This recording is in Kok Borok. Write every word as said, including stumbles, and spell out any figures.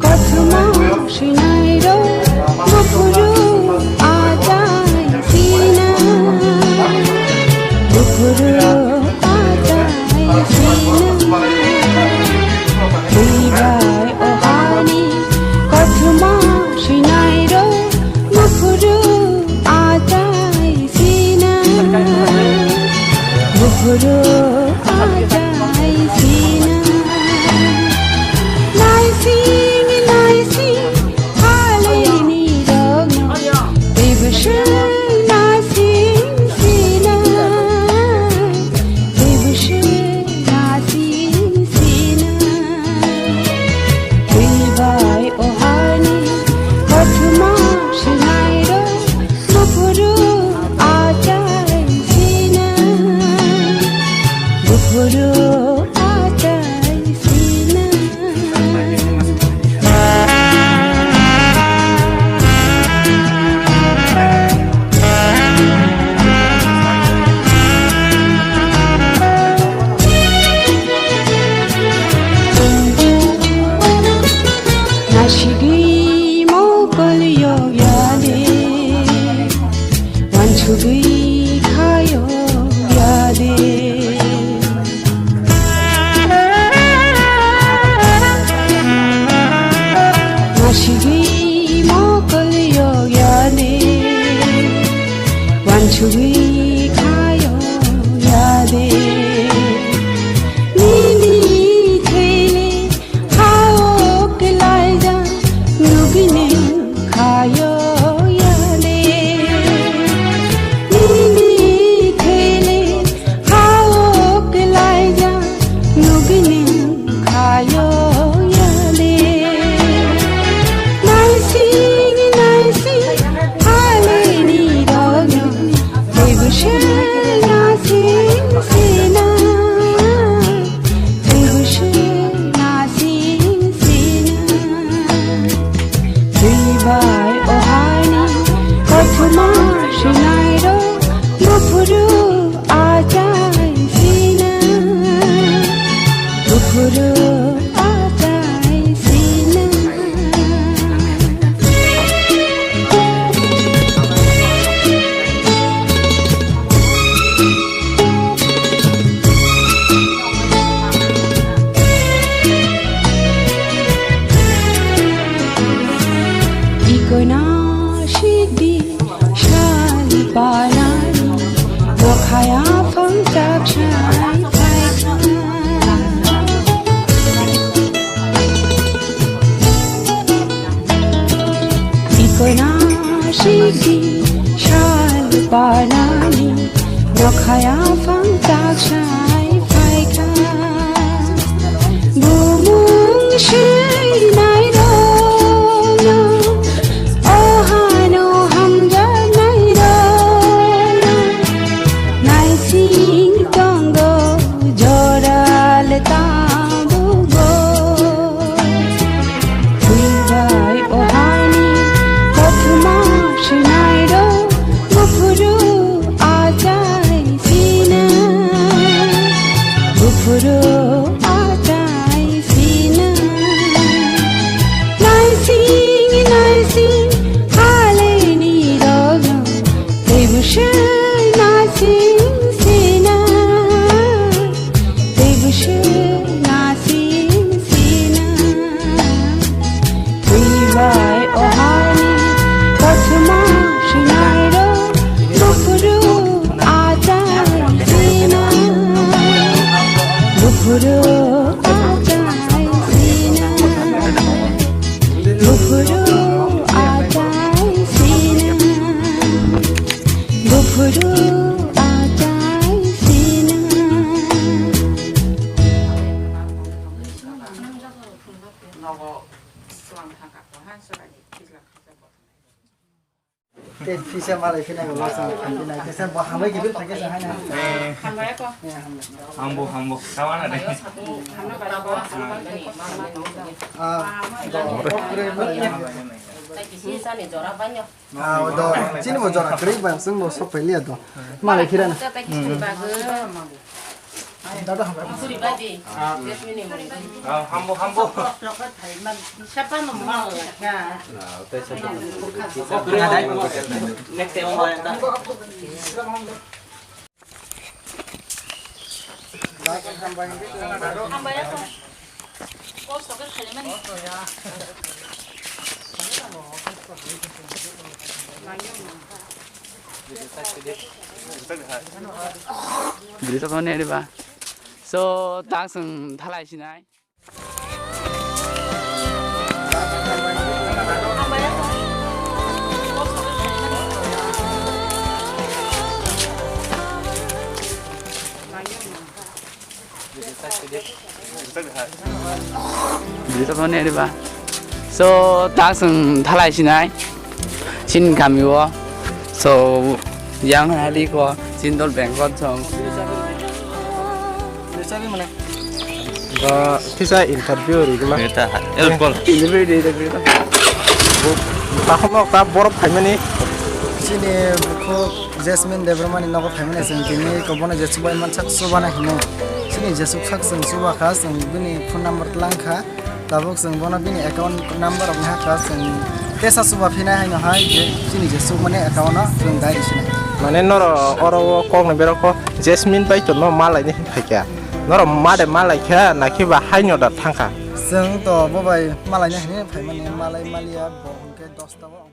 Kothoma swinairok buphuru achai sina, buphuru achai sina. Twibai o hani kothoma swinairok buphuru achai sina, buphuru achai sina. Naising naising halini rokno tebwswng naising sina, tebwswng naising sina. Twibai o hani kothoma swinairok buphuru achai sina, buphuru achai sina. Nasigwi mokol yokya de, wansugwi kha yokya de. Nasigwi mokol yokya de, wansugwi kha yokya de. Nini thele Hao kelaijak nugini khayo yale. Nini thele hao kelaijak nugini khayo yale. Naising naising halini rogno tebwswng naising sina. Tebwswng naising sina. Twibai o hani kothoma swinairok buphuru achai sina. Buphuru achai sina. Ikono sikdi sal panani, nokhaya phangchak sai phaikha. Ikono sikdi sal panani, nokhaya phangchak sai phaikha. Bumung swinai rokno, o hano hamjaknai rokno, naising tongo jora le tabukbo. Twibai o hani kothoma swinairok buphuru achai sina, buphuru achai sina. Naising naising halini rogno tebwswng naising sina. Tebwswng naising sina. Twibai o hani kothoma swinairok buphuru achai sina. Buphuru Pisa malai khina go lasa khina kisa bo hambai gibi thake sa haina. Hambai ko. Ya hambai. Hambo, hambo. Kawana de. Ah, do. Kisa ni jora banyo. Ah, do. Chini bo jora kri bang sung bo sok peliya do. Malai khira na. Dada hambai. Hambo, hambo. Bwrwi tongmani ari ba. So, tak chwng thalai sinai. Bwrwi tongmani ari ba. So, tak chwng thalai sinai. Chini kami o. So, yang hari ko, chini dol bengkot song. Ba, kisa interview ri gima. Beta, el kol. Interview ri, interview ri. Takhum nok ta borok phaimani. Chini bukhuk Jasmine Debbarmani nogo phaimani chwng tini ko bono je chubai mansak chubana hino. Chini jesuk sak chwng chuba kha, chwng bini phone number tlang kha. Tabuk chwng bono bini account number rok nahakha, chwng tesa chuba phinai haino hai je chini je chukmani account no chwng dai sinai. Mane noro oro o kok ni berok ko Jasmine bai to no malai ni hin phaikha. Noro made malai kha na khiba haino da thangkha. Chwng to bo bai malai ni hin phaimani malai maliya bo hwnkhe dosta o.